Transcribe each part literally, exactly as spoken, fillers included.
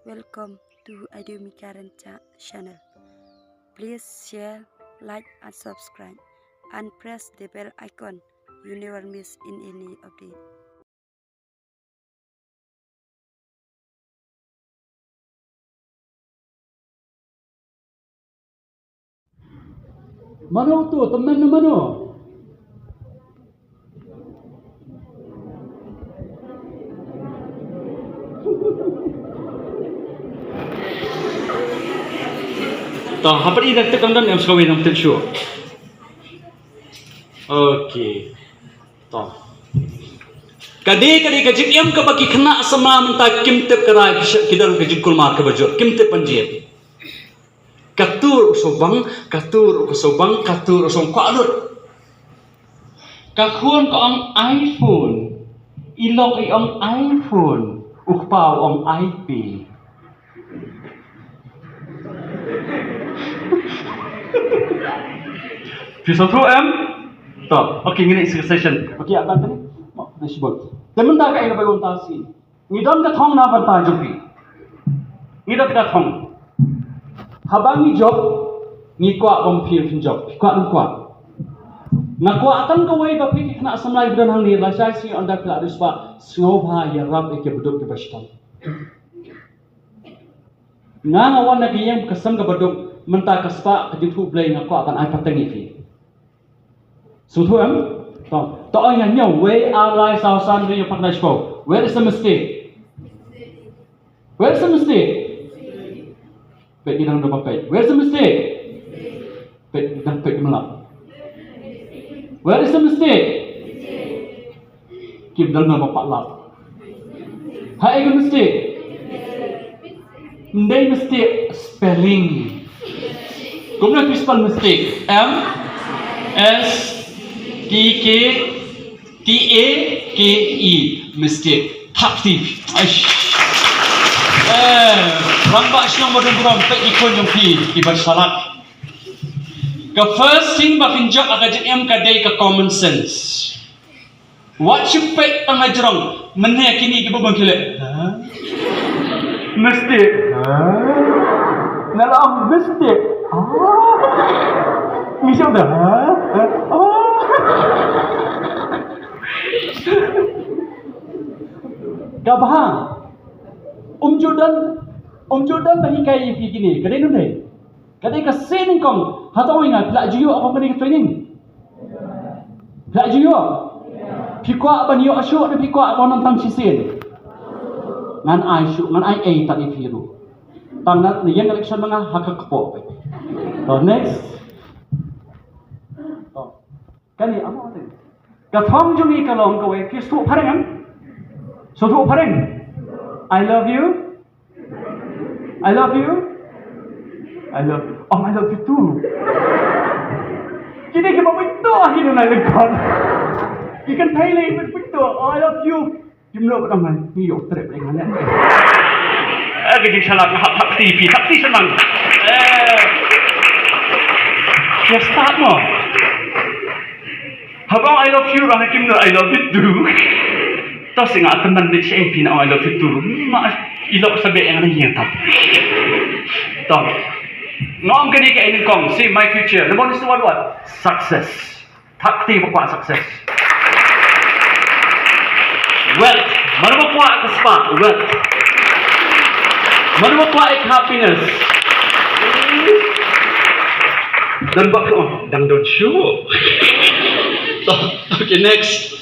Welcome to Audio Mikaran Cha channel. Please share, like and subscribe and press the bell icon. You never miss in any update. Mano tu, temen mano? To, hapdeng ida tip dang don em, sa kawei nang tip shuh. Okay. To. Ka dei, ka dei ka jingim kaba ki khynnah samla mynta kim tip ka rai, ki sha-, ki don ka jingkulmar kaba jur, kim tip ban jied. Ka tur u sawbang, ka tur u sawbang, ka tur u sawbang, kwah lut. Ka khun ka ong iPhone, i lok i ong iPhone, u kpa u ong iPay. Phi sngewthuh em? To, okay, ngin ïa session. Okay, aban tadi. Mo, dashboard. Te mynta ka ïa ba ïa ta si. Ngi don ka thong na bynta jong phi. Ngi don ka thong. Haba ngi jop, ngi kwah bym phi phin jop. Phi kwah, ngim kwah. Nga kwah tang kawei ba phi ki khynnah samla ba don hangne, lashai sngi ynda phi la riewspah, sngewbha ïarap ïa ki baduk kiba shitom. Nga, nga wan na ka ïing ka sem kaba duk, mynta ka spah ka jingthoh Blei nga kwah ban ai pateng ïa phi. Sngewthuh em? To, to, ïa, ïa, wei, ar, lai, saw, san, hynriew, phra, khyndai, shiphew. Where is the mistake? Where is the mistake? Peit, ngi dang, dang peit. Where is the mistake? Peit, dang peit, mlap. Where is the mistake? Kim dang, dang pat lap. Haei ka mistake? Ym dei mistake spelling. Kumno phi spell mistake? M S T K T A K E. Mistake. Thap kti. Aish. Eh, rangbah shnong ba don burom, peit ki khun jong phi kiba shalak. Ka first thing ba phin jop ha ka jingim ka dei ka common sense. Wat shu peit tang ha jrong, mynne kine kiba bang khie leh. Ha? Mistake. Ha? Nga la ong mistake. Ha? Ngi shu da. Ha? Ha? Ka bha. Um ju don, um ju don ba hikai ïa phi kine. Ka dei nunde. Ka dei ka sien nyngkong, hato ïa nga, phi la ju ïoh kum kane ka training? Phi la ju ïoh? Phi kwah ban ïoh shuh ne phi kwah ban nang tang shisien? Ngan ai shuh, ngan ai ei tad ïa phi ruh. Tang na ïeng election ma nga ha ka kpoh. To, next. To. Kane amo te. Ka thong jong ngi ka long kawei, phi sngewthuh phareng em? Sngewthuh phareng? I love you. I love you. I love you. Oh, I love you too. Kine ki ba pynto ah, kine na lengkon. Ki kan thai lei pynto. Oh, I love you. Kim lo ba ngai. Ni yo trep lei ngai. Eh, ki jing salah hap hap T V, hap T V senang. Eh. Ya start mo. Haba I love you, rah kim no, I love you too. To si nga teman ni si phi na I love you too. Ma, i lok sabe yang ni yang tap. To. Ngom kini ke ini kong, si my future. Namo ni si what what? Success. Thap kti ba kwah success. Wealth. Mano ba kwah ka spah? Wealth. Mano ba kwah ka happiness? Don ba ko, dang don shuh. Okay, next.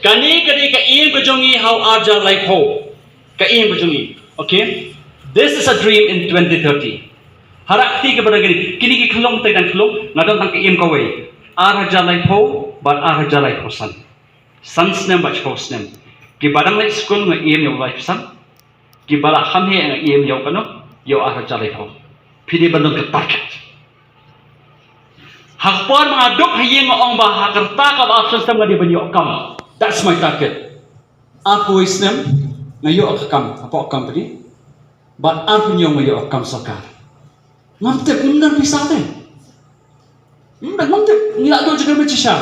Kane ka dei ka aim ka jong ngi ha u ar hajar laiphew. Ka aim ka jong ngi. Okay? This is a dream in twenty thirty. Hara kti ka ba dang kini, kini ki khlong te dang khlong, nga don tang ka aim kawei. Ar hajar laiphew bad ar hajar laiphew san. San snem bad shiphew snem. Ki ba dang leit skul nga aim ïa u laiphew san. Ki ba la kham heh nga aim ïa u kano, ïa u ar hajar laiphew. Phi dei ban don ka target. Ha ka por ma nga duk ha ïing nga ong ba ha ka rta kaba arphew san snem nga dei ban ïoh kam. That's my target. Arphew wei snem nga ïoh ka kam hapoh company. Bad arphew hynñiew nga ïoh ka kam sorkar. Ngam tip, ngim don pisa te. Ngim don, ngam tip, ngi la duh jingkyrmen shisha.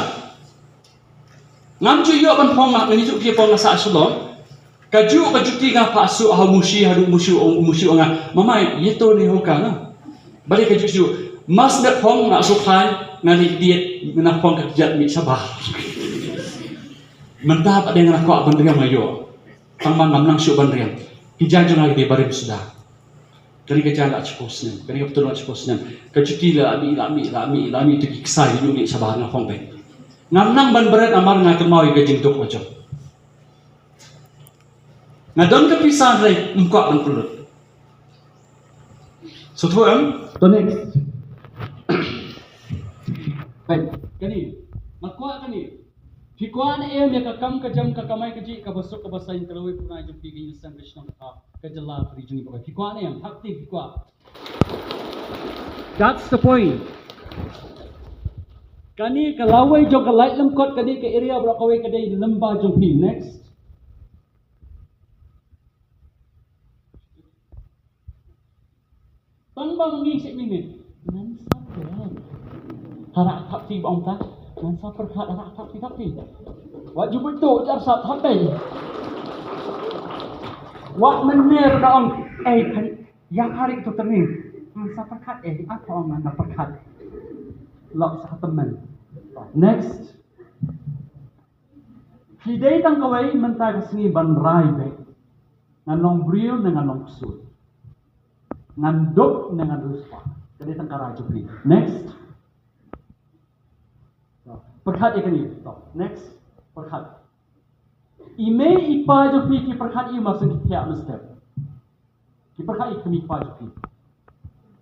Ngam ju ïoh ban phong, nga ngi ju ki phong nga sah Shillong. Ka ju ka juti nga pha su ha mushi ha du mushi ong mushi ong nga. Mama ye to ne ho ka na. Bale ka ju ju. Mas da phong nga su khan nga ni diet nga phong ka jat mi sabah. Menta pa deng nga ko ban riam ayo. Tang man ngam nang shu ban riam. Ki ja jong nga di barim suda. Kani ka ja la chipos nem. Kani ka betul la chipos nem. Ka juti la mi la mi la mi la mi tu ki ksai ni mi sabah nga phong ben. Ngam nang ban beret amar nga kemau ka jingduk ajo. Nga don ka pisa hynrei ym kwah ban pynlut. Sotho em? To next. Hai, kani. Nga kwah kani. Phi kwah ne em ïa ka kam ka jam ka kamai ka jih kaba suk kaba saiñ ka lawei pynai jong phi ka ïing seng ka shnong ka ka jylla ka ri jong ngi ba. Phi kwah ne em? Hap ti phi kwah. That's the point. Kani ka lawei jong ka Laitlymkot kani ka area ba kawei ka dei lyngba jong phi. Next. Tang ba ngi sik minit. Ngan sa pyrkhat. Hara thap ti ba ong ta. Ngan sa pyrkhat hara thap ti thap ti. Wat ju buh tu jar sa thap ti. Wat mener da ong. Eh kan ya hari tu tani. Ngan sa pyrkhat eh apa ong ngan sa pyrkhat. Lok sa temen. Next. Phi dei tang kawei mynta ka sngi ban rai beit. Ngan long briew ne ngan long ksul. Ngan duk ne ngan riewspah. Ka dei tang ka rai jong phi. Next. To, pyrkhat ïa kane. To, next. Pyrkhat. I mei i pa jong phi ki pyrkhat ïa u mar syn ki thiah mynstep. Ki pyrkhat ïa ka mei pa jong phi.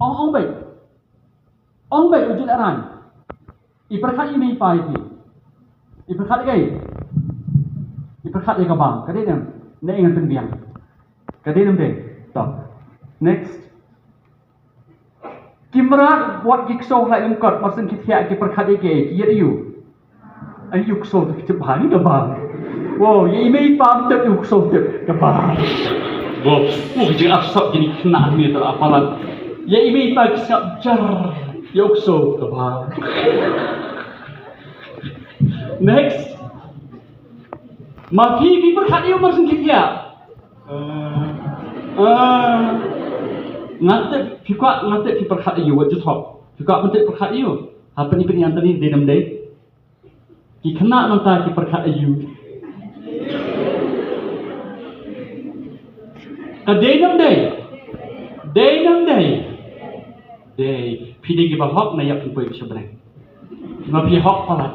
Ong ong beit. Ong beit u jin aran. I pyrkhat ïa mei pa ïa phi. I pyrkhat ïa ka. I pyrkhat ïa ka bam. Ka dei nem. Ne ngan pynbiang. Ka dei nem dei. To. Next. Ki mrad wat ki kso hlai lengkot mar syn ki thiah ki pyrkhat ïa ki ki ïa ïu. Ai ïu kso tu ki tip bha ni ka bha. Wow, ïa i mei pam tip ïu kso tip ka bha. Wow, u ki jing arsap kini kena ni tu apalan. Ïa i mei pa ki sngap jar ïu kso ka bha. Next. Ma phi phi pyrkhat ïa u mar syn ki thiah. Ah. Nga tip phi kwah nga tip phi pyrkhat ïa u wat ju thok. Phi kwah phi tip pyrkhat ïa u. Ha pynï pynï Anthony dei nam dei. Ki khynnah mynta ki pyrkhat ïa u. Ka dei nam dei. Dei nam dei. Dei phi dei kiba hok na ïap phi poi sha bneng. Ma phi hok palat.